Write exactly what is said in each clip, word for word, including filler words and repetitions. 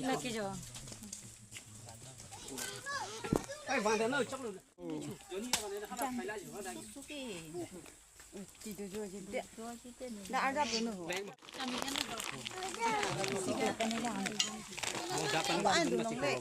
Laki jo. Suki. Ti do jo jinte. Na ada bunu ho. Kami kan. Ba adu nong le.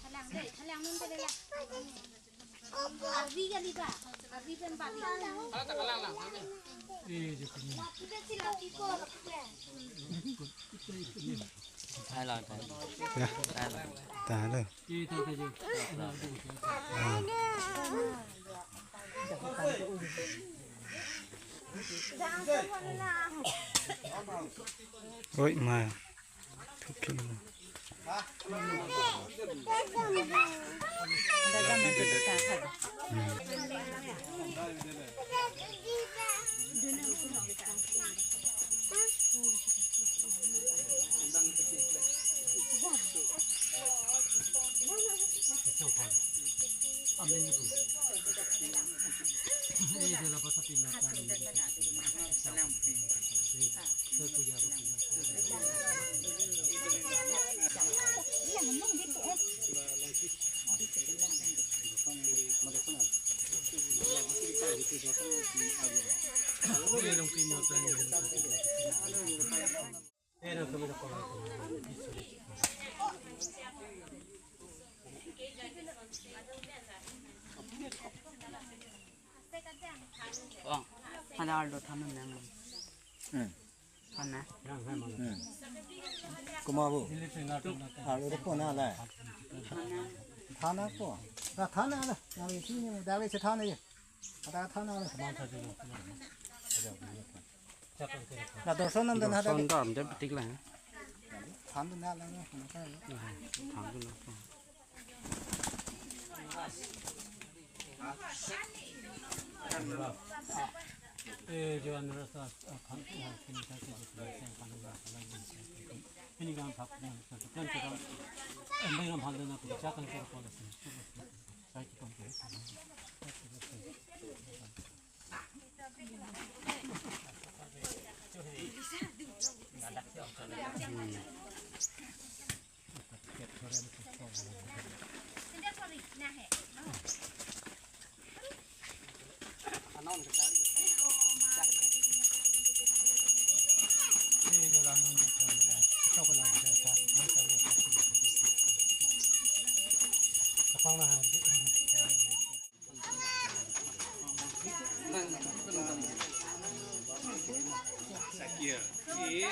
Halang dei, halang nun dei la. Arbi kali ba? Arbi pen bali. Kita sila kiko. Hai lang, hai lang. Ya. Hai lang. Tahan lo. Oi, ma. Thupi. Oh, ada Aldo thanon nang. Hmm. Than na. Hmm. Kuma bu. Aldo ko na la. Than na ko. Na than na la. Na isi ni dawe se than na ye. Ada than na la. Na dorson nam dan ada. Dorson dam dam petik la. Than na la. Than na. Eh, jo an rasa, ah, khan, ah, kini sa ke jo kini sa khan, ah, kini kan thap, ah, sa kan sa kan. Em bai ram hal na, sa kan sa ko la sa. Sa ki kon ke. Sakia. Eh,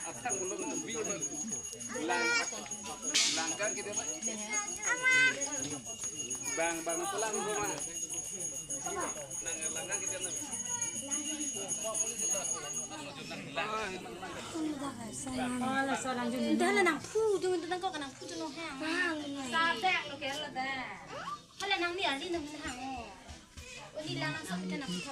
atang belum view lang. Langkang kita. Bang, bang pulang rumah. Nang langkang kita nang. Dah la nang phu, jung nang kok nang phu jung hang. Sabek lo ke la dah. Hala nang ni ali nang hang. Uni lang nang sok kita nang phu.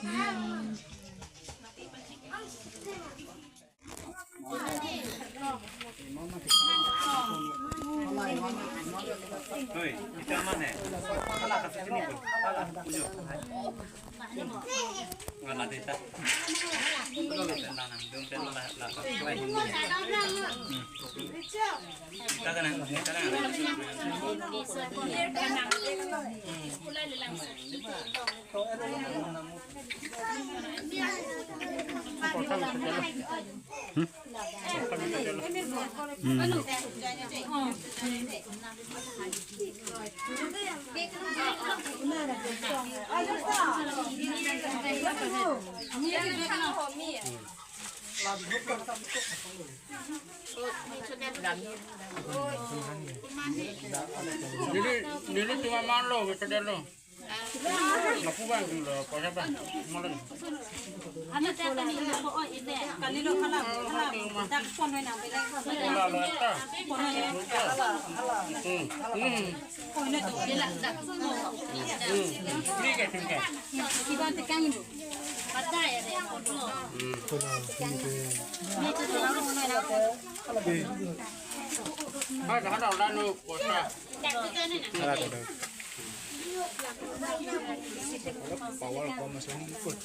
Hoi, kita mana? Ala ka sini ko. Ala ujo. Ngala deta. Ulo deta nang dum ten la la ka lai hum. Kita kana, kita kana. Dili, dili cuma malu, bisa dia lo. Napu bang, lo, apa siapa? Malu. Ano ta kani ko o ine. Kali lo kala, kala. Dak pon na bela. Kala lo ta. Pon na. Hmm. Hmm. Pon na to. Bela dak. Hmm. Ini ke, ini ke. Iban tekang lo. Kata ya deh. Hmm. Ini tu orang mana? Ah, dah ada, dah nu, kota. Ada, ada. Power kau masuk ni ikut.